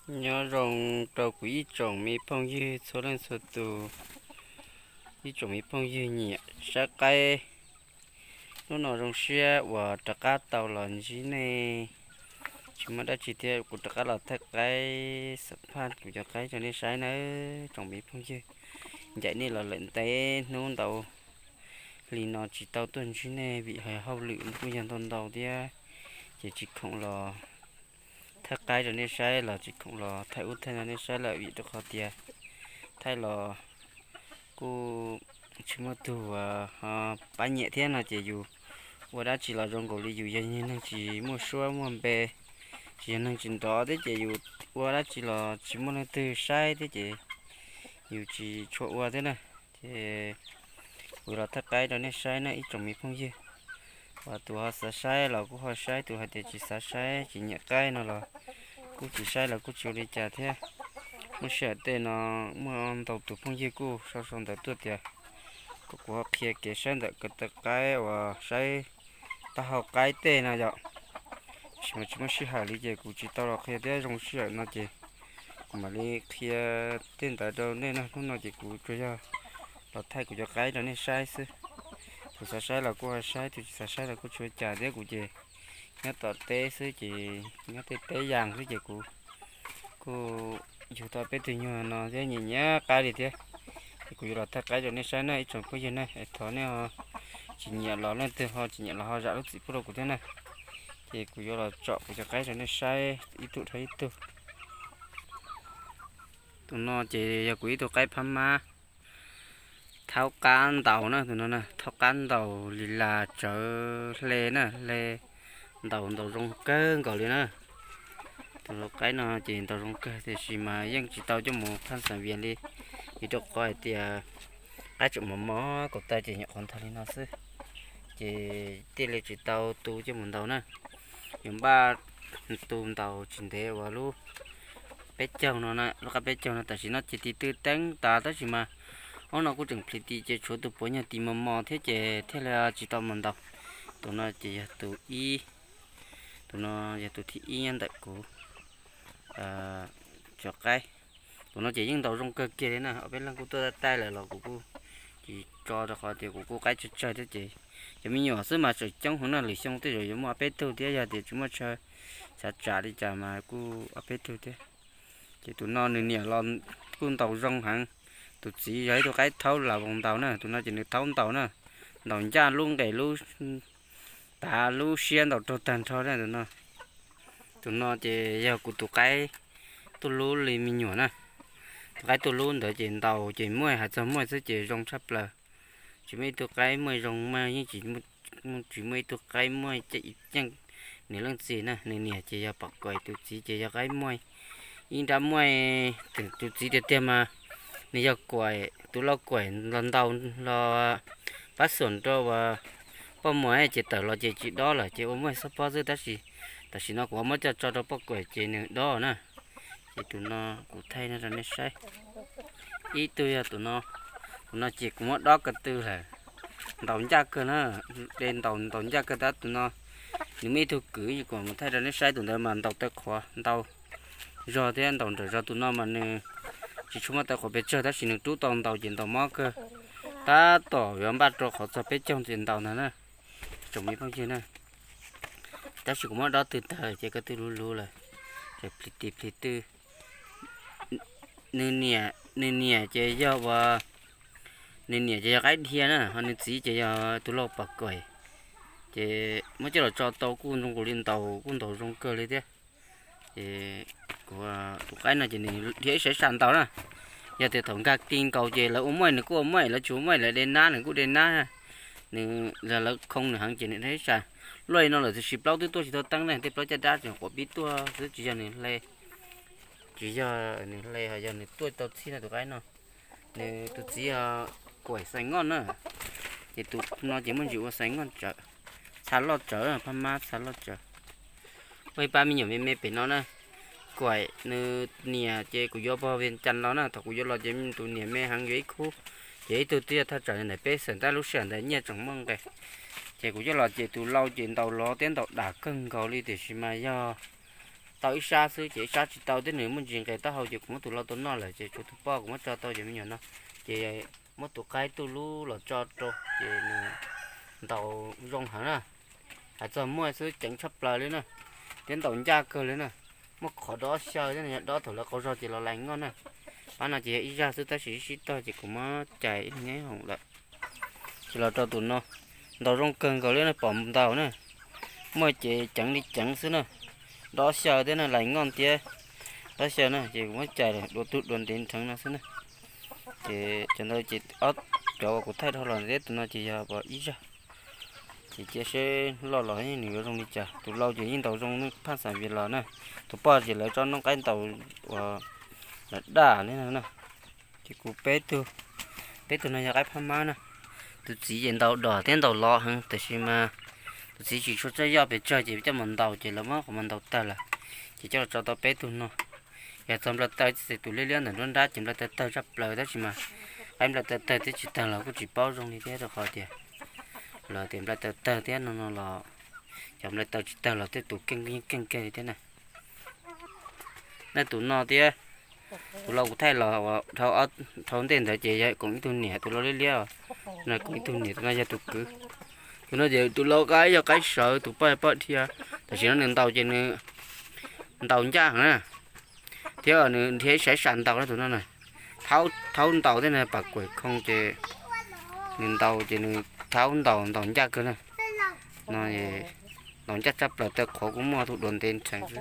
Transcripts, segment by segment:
Nyob zoo rau kuv ib tsoom me phooj ywg txhua leej txhua tus, ib tsoom me phooj ywg nyiam saib qaib. Hnub no zoo siab uas rov qab tau los ntsib nej, tsis muaj dab tsi thiab kuv rov qab los thaij qaib, xam phaj kuv cov qaib rau nej saib nawb tsoom me phooj ywg. Ncaim nej los lawm ntev hnub ntau li no tsis tau tuaj ntsib nej vim hais hauj lwm kuj yog ntau ntau thiab, ces tsis khoom los thaij qaib rau nej saib los tsis khoom los thaij ub thaij no nej saib lawm vim rau qhov tias thaij los kuj tsis muaj tug pab nyiam thiab no ces yus ua dab tsi los zoo nkaus li yus yog neeg tsis muaj suab muaj npe, tsis yog neeg tsis nrov thiab ces yus ua dab tsi los tsis muaj leej twg saib thiab ces yus tsis tshua ua thiab na. Ces kuv los thaij qaib rau nej saib na ib tsoom me phooj ywg. Uas tus ho xav saib los kuj ho saib, tus hais tias tsis xav saib tsis nyiam qaib no los kuj tsis saib los kuj tsis ua li cas thiab. Muaj sij hawm tej no muaj ntau tus phooj ywg kuj sau sau ntawv tuaj tias kom kuv ho qhia kev saib ntawm ko taw qaib uas saib taub hau qaib tej no yom. Tsis mas tsis muaj sij hawm li ces kuv tsis tau los qhia thiab, zoo sij hawm no ces kuv mam li qhia tej ntawd rau nej na. Hnub no ces kuv tsuas yog los thaij kuv cov qaib rau nej saib xwb. Tus xav saib los kuj ho saib, tus tsis xav saib los kuj tsis ua cas thiab. Kuv ces nyob tom teb xwb ces nyob tej teb yas xwb ces kuv kuj yug tau peb tug nyuag no thiab nyiam nyiam qaib li thiab. Ces kuv yuav los thaij qaib rau nej saib na ib tsoom phooj ywg na, es thov nej ho tsis nyiam los leej twg ho tsis nyiam los ho zam lub txim pub rau kuv thiab na. Ces kuv yuav los tsom kuv cov qaib rau nej saib ib tug dhau ib tug. Tus no ces yog kuv ib tug qaib phab mab thaub qab ntaus na, tus no na thaub qab ntaus li las tsawv hle na, hle ntaus ntaus zoo kawg nkaus li na. Tus lau qaib no ces ntaus zoo kawg tiam sis mas yeej tsis tau coj mus phaj xav vias li, vim rau qhov hais tias qaib tseem mos mos kaum tawg ces nyuam qhuav ntog li no xwb, ces thiaj li tsis tau tu coj mus ntaus na. Yuav npaj tu ntaus tsis ntev uas lub peb caug no, lub qab peb caug no tam sim no ces tiv tw teeb tas tab sis mas ob no kuj tseem plhis tis ces tshuav tus puav nyuag tis mos mos thiab ces thiaj li tsis tau mus ntaus. Tus no ces yog tus ib, tus no yog tus thib ib nyob ntawm kuv cov qaib. Tus no ces yeej ntaus zoo kawg kiag li na, ob peb leeg kuj tuaj taij lawm los kuv kuj tsis tso rau qhov tias kuv kuj qaib tsawg tsawg thiab ces cov me nyuam xwb mas tseem coob heev na, lwm xyoo tej zaum yuav muaj ob peb tug thiab, yog tias tsis muaj chaw xav tsam li cas mas kuj ob peb tug thiab. Ces tus no nws niam los kuj ntaus zoo heev. Tus txiv yog ib tug qaib thaub las voos ntaus na, tus no ces nws thaub ntaus na, ntaus ncaj lub nqes lub tav lub siab ntaus raug tag nrho na tus no. Tus no ces yog kuv tus qaib tuj lub li me nyuam na. Tus qaib tuj lub ntawd ces ntaus ces muaj, hais txog muaj xwb ces zoo tshaj plaws. Tsis muaj ib tug qaib muaj zoo mas yeej tsis muaj ib tug qaib muaj caj ib ceej nws leej txiv na. Nws niam ces yog pom kuaim, tus txiv ces yog qaib muaj ib nrab muaj. Tus txiv tiag tiag mas nws yog kuaim, tus lau kuaim los ntaus los pab xuam rau uas poj muag ces tawm los ces tsis dob lawm ces ua muaj xob pob xwb tab sis tam sim no kuv muab coj tso rau poj kuaim ces nws dob na. Ces tus no kuv thaij no rau nej saib. Ib tug yog tus no, tus no ces kuv muab dob ko tw lawm, ntaus ncaj kawg na, de ntaus ntaus ncaj kawg tab tus no. Nws muaj ib tug kwv kuv mus thaij rau nej saib, tus ntawd mas ntaus taw qhuav ntau zog thiab ntaus nrawm zog, tus no mas nws tsis tshua muaj taw qhuav pes tsawg tab sis nws rub tau ntaus ces ntaus mob kawg, tab tom yuav npaj rau qhov txog peb caug ces ntaus ntag na, tsoom me phooj ywg na. Tab sis kuv muab dob tw tawg ces ko tw luv luv lawm, ces plhis tis plhis tw. Nws niam, nws niam ces yog ua, nws niam ces yog qaib dhia na, ho nws txiv ces yog tus lau pom kuaim. Ces muab coj los tso tau kuj zoo nkaus li ntaus, kuj ntaus zoo kawg li thiab. Ces kuv, tus qaib no ces nws dhia ib sab ib sab ntaus na. Yog tias thaum nkag ti nkaus ces lawv ua muaj nws kuj ua muaj, lawv tsis ua muaj lawv de nab nws kuj de nab. Nws, lawv khoo nws heev ces nws dhia ib sab. Luaj li no lawm tiam sis plaub twb tuaj tsis tau teeb ne, tej plaub caj dab tseem quav pib tuaj xwb, tsis yog nws hle, tsis yog nws hle, ho yog nws tuaj tau txhij no tus qaib no. Nws tus txiv yog kuaim xais ngoj na, ces tus no ces muaj ntsis ua xais ngoj tsawv, txha loj tsawv, phab mab txha loj tsawv. Muaj ib pab me nyuam me me pem no na, kuaim nws niam ces kuv yuav pog Vias Cas los na, thaum kuv yuav los ces tus niam me heev yuav ib khub, ces ib tug twb yog thaj tsam ntawm peb xeem tab lub sij hawm ntawd nyiaj tseem muaj nqis. Ces kuv coj los ces tus lau ces ntaus lov thiab ntaus dam kawg nkaus li tiam sis mas yog tau ib sab xwb ces ib sab tsis tau thiab nws muaj ntsis nqes taub hau ces kuv muab tus lau tau noj lawm ces tshuav tus poj kuv muab tso tau cov me nyuam no. Ces muab tus qaib tuj lub los tso rau ces nws ntaus zoo heev na. Hais txog muaj xwb ceev tshaj plaws li na, thiab ntaus ncaj kawg li na. Muaj qhov dob xyaw thiab no, yog dob thaum lawv qaug zog ces los lais ngoj na. Pab no ces yog ib zaj xwb tab sis sib tog ces kuv muab cais ib nyab hoom lawm. Ces los rau tus no, ntaus zoo kawg nkaus li na, pom ntaus na. Muaj ces ceev li ceev xwb na, dob xyaw thiab na, lais ngoj thiab dob xyaw na, ces kuv muab cais dua tug dua ntev nrheev no xwb na. Ces cov ntawd ces ob cov uas kuv thaij dhau los thiab tus no ces yog ib zaj. Ces cia seb loj los nws yuav zoo li cas. Tus lau ces yeej ntaus zoo ne, phaj xav vias los na. Tus poj ces lawv tsob noob qaib ntaus uas lawv daj li no na. Ces kuv peb tug, peb tug no yog qaib phab mab na. Tus txiv ces ntaus dom thiab ntaus lov heev tab sis mas tus txiv tsis tshua txawj yoj pes tsawg ces coj mus ntaus ces lawv muab qhov mas ntaus tawg lawm. Ces coj los tso tau peb tug no. Yog txog nplawg taw ces tus liab liab ntawm nruab nrab ces nplawg taw tawg tshaj plaws tab sis mas qaib nplawg taw tawg thiab tsis tawg los kuj tsis paub zoo li thiab rau qhov tias lawv tias nplawg taw tawg thiab no no los cov nplawg taw tsis tawg los tej tus keej keej kiag li thiab na. Nej tus no thiab tus lau kuv thaij los dhau ntej ntawd ces yog koom ib tug niam, tus lau liab liab no koom ib tug niam, tus no yog tus kwv. Tus no ces tus lau qaib yog qaib sawv, tus poj poj dhia. Tam sim no nws ntaus ces nws ntaus ncaj heev na, thiab nws nrhiav ib sab ib sab ntaus na tus no na. Thaub ntaus thiab na, pam kuam khoo ces nws ntaus ces nws thaub ntaus ntaus ncaj kawg na. No ntaus ncaj tshaj plaws, taw qhuav kuj muaj, tus dua ntev nrheev xwb.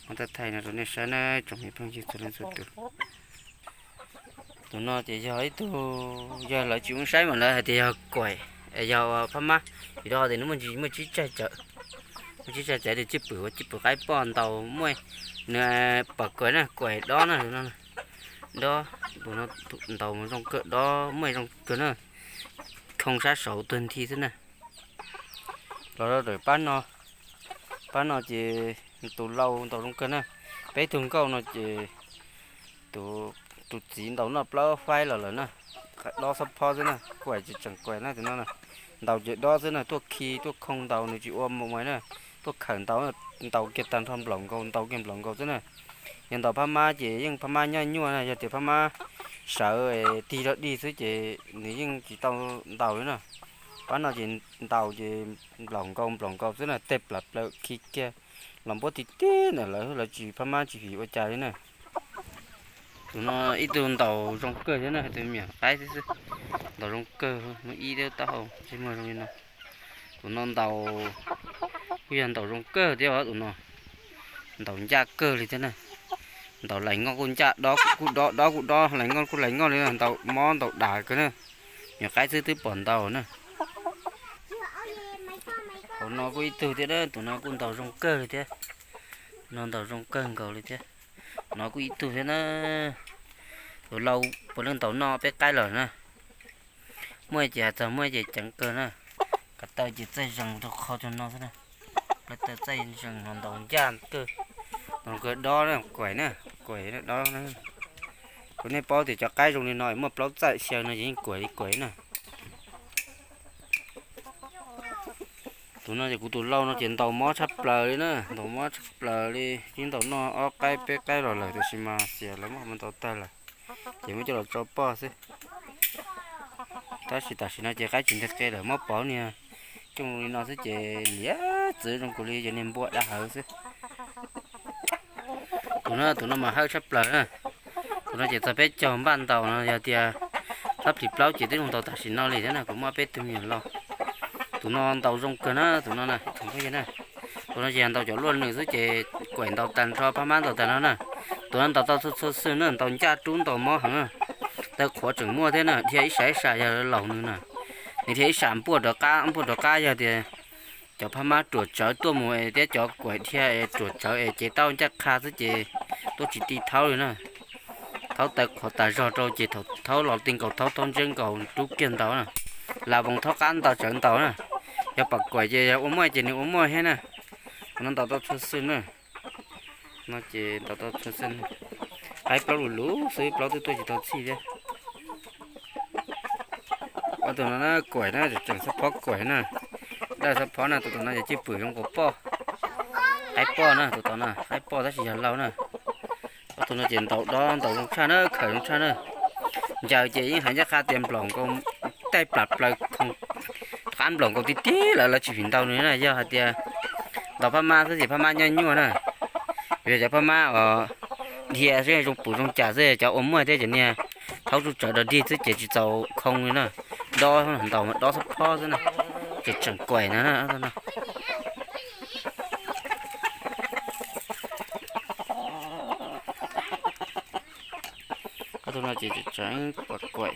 Muab thaij no rau nej saib na tsoom phooj ywg txhua leej txhua tus. Tus no ces yog ib tug, yog lawv tsis ua saib mas lawv hais tias yog kuam, yog phab mab, vim rau qhov tias nws muaj ntsis muaj tsib tsaig cawv, muaj tsib tsaig cawv ces cwj pwm ua cwj pwm qaib poj ntaus muaj, nws pam kuam na, kuam dob na, dob, tus no ntaus zoo kawg, dob muaj zoo kawg na, khoo sab saud tuag nthi xwb na. Los rau pab no, pab no ces tus lau ntaus zoo kawg na, peb tug nkauj no ces tus txiv ntaus noj plaub faib los lawm na, dob xob phob xwb na, kuam tsis tseem kuam na tus no na, ntaus ces dob xwb na, tuaj khi tuaj khoo ntaus nws tsis ua mus na, tuaj khawm ntaus, ntaus kiag tag nrho nplaum nkaus, ntaus kiag nplaum nkaus xwb na. Yog ntaus phab mab ces yeej phab mab nyob nyuaj na, yog tias phab mab sawv tig rov dig xwb ces nws yeej tsis tau ntaus li na. Pab no ces ntaus ces nplaum nkaus nplaum nkaus xwb na, tej plam plaws khi kiag los npuab ti ti ntawm lawv, lawv tsis phab mab tsis vim ua cas li na. Tus no ib tug ntaus zoo kawg thiab na, tus me nyuam qaib xwb xwb, ntaus zoo kawg, muaj ib lub taub hau ntsej muag zoo li no. Tus no ntaus kuj yog ntaus zoo kawg thiab os tus no, ntaus ncaj kawg li thiab na. Ntaus lais ngoj kuj ncaj, dob kuj dob, dob kuj dob, lais ngoj kuj lais ngoj li, ntaus mob ntaus dav kawg na. Me nyuam qaib xwb twb pom ntaus na. Hauv no kuj ib tug thiab, tus no kuj ntaus zoo kawg li thiab. No ntaus zoo kawg nkaus li thiab. No kuj ib tug thiab na. Tus lau puav leej ntaus noj peb qaib lawm na. Muaj ces hais txog muaj ces ceev kawg na. Ko taw ces txaij zees rau qhov rau no xwb na. Ko taw txaij zees no ntaus ncaj kawg. Ntaus kawg dob na, kuam na, kuam dob na. Kuv nej paub tias cov qaib zoo li no muaj plaub txaij xyaw no ces yeej kuam li kuam na. Tus no ces kuv tus lau no ces ntaus mob tshaj plaws li na, ntaus mob tshaj plaws li, yeej ntaus noj ob qaib peb qaib los lawm tiam sis mas xiam lawv muab qhov muag ntaus tag lawm, ces muab coj los tso poj xwb. Tab sis tam sim no ces qaib tsis nteg qe lawm, muab pov niag coj li no xwb ces liam txwv zoo kawg li, ces niag npua dav hawv xwb. Tus no, tus no mas hawj tshaj plaws na. Tus no ces txog peb caug npaj ntaus no, yog tias txhob plis plaub ces twb zoo ntaus tam sim no li thiab na, kuv muab peb tug me nyuam lau. Tus no ntaus zoo kawg na, tus no na, tus no ces ntaus cov luaj nws xwb ces kuam ntaus tag nrho, phab mab ntaus tag nrho na. Tus no ntaus tau txhua txhua xwb na, ntaus ncaj rub ntaus mob heev na. Taw qhuav tseem muaj thiab na, dhia ib sab ib sab yog laus nws na. Nws dhia ib sab npuaj rov qab, npuaj rov qab yog tias cov phab mab ruam tsawv tuaj mus thiab cov kuam dhia es ruam tsawv es cev taub ncaj qha xwb ces tuaj tsis ti thaub li na. Thaub taw qhuav tas zog rau ces thaum thaub los ti nkaus thaub, thaub ntseb nkaus rub kiag ntaus na. Lam voos thaub qab ntaus tsawv ntaus na. Yog pom kuam ces yog ua muaj ces nws ua muaj thiab na. Tus no ntaus tau txhua xwb na. No ces ntaus tau txhua xwb. Qaib plaub lus lus xwb, plaub twb tuaj tsis tau txhij thiab. Ua tus no na, kuam na, tseem xob phob kuam na. Daj xob phob na, tus no ces cwj pwm zoo nkaus poj. Qaib poj na, tus tod na qaib poj tab sis yog laus na. Ob tug no ces ntaus dob ntaus zoo tshaj na, khaws zoo tshaj na. Ncaws ces yeej hais ncaj qha tias nplaum nkaus, taij plam plaws khoom, qab nplaum nkaus tiag tiag lawm, lawv tsis vim ntaus nws na. Yog hais tias ntaus phab mab xwb ces phab mab nyuaj nyuaj na. Yog cov phab mab uas dhia xwb zoo pum zoo cas xwb, cov ua muaj thiab cov niag thaub tsuj tsawv dog dig xwb ces tsis txaus khoo li na. Dob ntaus mas dob xab phob xwb na, ces tseem kuaim na. Ob tug no ces tseem kuaim kuaim.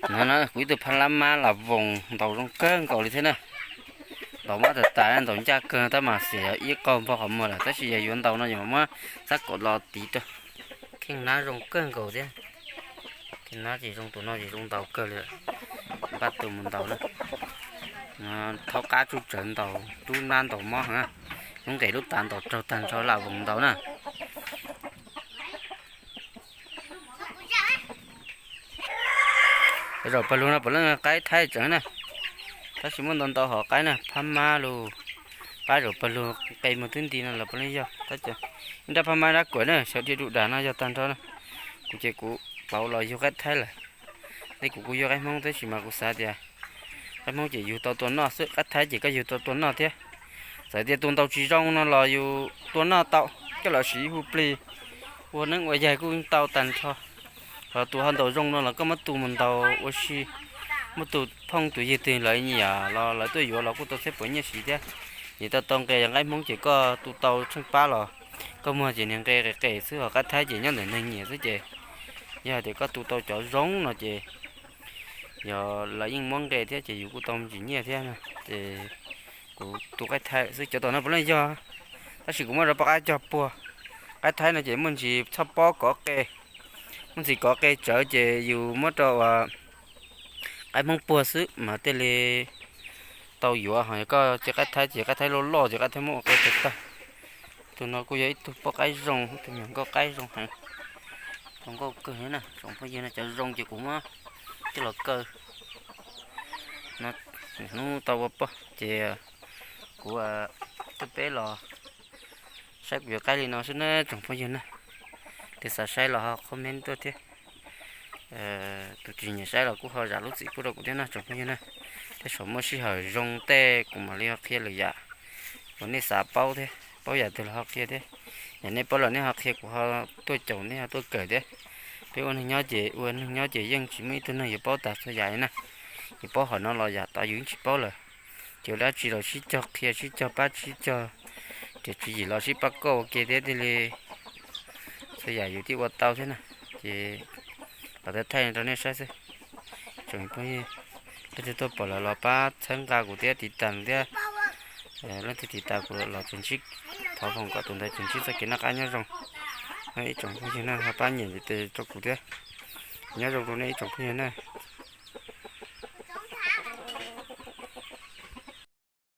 No na kuv ib tug phab lab mab los voos ntaus zoo kawg nkaus li thiab na. Ntaus mab tas tas ntaus ncaj kawg tab mas xim ib qaug npog qhov muag lawm, tab sis yog yuav ntaus no yog muab xab kaum los tiv rau. Kheej nab zoo kawg nkaus thiab. Kheej nab ces zoo, tus no ces zoo ntaus kawg li, npaj tus mus ntaus na. Thaub qab tsuj tsawv ntaus, rub nab ntaus mob heev, lub nqes lub tav ntaus raug tag nrho lam voos ntaus na. Zaum pawg lug no puav leej qaib thaib tseem na, tab sis muaj ntau ntau hom qaib na, phab mab lug, pab zaum pawg lug nqe muag twb nti no los puav leej yog tab sis ib nrab phab mab dab kuam na, sawv dhia dum dam no yog tag nrho na. Kuv ces kuv pauv los yug qaib thaib lawm. Tej kuv kuj yug qaib hmoob tab sis mas kuv xav tias qaib hmoob ces yug tau tua noj xwb, qaib thaib ces koj yug tau tua noj thiab. Txawm tias tus ntaus tsis zoo no los yus tua noj tau, coj los siv hu plig ua neeb ua yaig kuj tau tag nrho. Ho tus ho ntaus zoo no los koj muab tu mus ntaus ua si, muab tus phooj tus ywg twg lawv nyiam los lawv tuaj yuav los kuj tau txhiab puas nyiaj siv thiab. Ces tau tau nqe yog nqaij Hmoob ces koj tu tau tsheej pab los koj muag ces niag nqe qes qes xwb, ho qaib Thaib ces nyob ntawm neeg nyiam xwb ces yog hais tias koj tu tau cov zoo no ces yog lawv yeej muab nqe thiab ces yus kuj tau me ntsis nyiaj thiab no. Ces kuv tu qaib Thaib xwb, cov tom no puav leej yog, tab sis kuv muab rau poj qaib cog puag. Qaib Thaib no ces muaj ntsis txhob pob kov qe, muaj ntsis kov qe tsawv ces yus muab rau uas qaib Hmoob puag xwb mas thiaj li tau yuav. Ho yog koj tsis qaib Thaib ces qaib Thaib loj loj ces qaib Thaib muab ua qe tag tag. Tus no kuj yog ib tug poj qaib zoo, ib tug me nkauj qaib zoo heev, zoo nkauj kawg na. Tsoom phooj ywg no cov zoo ces kuv muab coj los kaw no, hnub tau ua poj ces kuv tuaj peb los saib kuv yuav qaib li no xwb na tsoom phooj ywg na. Tus xav saib los ho comment tuaj thiab. Tus tsis nyiam saib los kuj ho zam lub txim pub rau kuv thiab no tsoom phooj ywg na. Tej zaum muaj sij hawm zoo tej kuv mam li ho qhia lwm yam uas nej xav paub thiab, paub yam twg los ho qhia thiab. Yog nej paub los nej ho qhia kuv ho tuaj caum nej ho tuaj kawm thiab. Peb ua neeg nyob ces, ua neeg nyob ces yeej tsis muaj ib tug neeg yuav paub tas txhua yam li na. Yus paub hom no los yam tod yus yeej tsis paub lawm. Ces ua dab tsi los sib cog qhia sib cog pab sib cog, ces tswv yim los sib pab koj ua ke thiab thiaj li txhua yam yus thiaj ua tau thiab na. Ces los thaij thaij rau nej saib xwb. Tsoom phooj ywg, leej twg tuaj pom lawm los pab txhawb nqa kuv thiab tiv tas thiab. Leej twg tiv tas kuv los tsoom ntsib, thov foom kom tus ntawd tsoom ntsib txoj kev noj qab nyob zoo. Ib tsoom phooj ywg na ho pab nyem tiv tes rau kuv thiab. Nyob zoo rau nej ib tsoom phooj ywg na.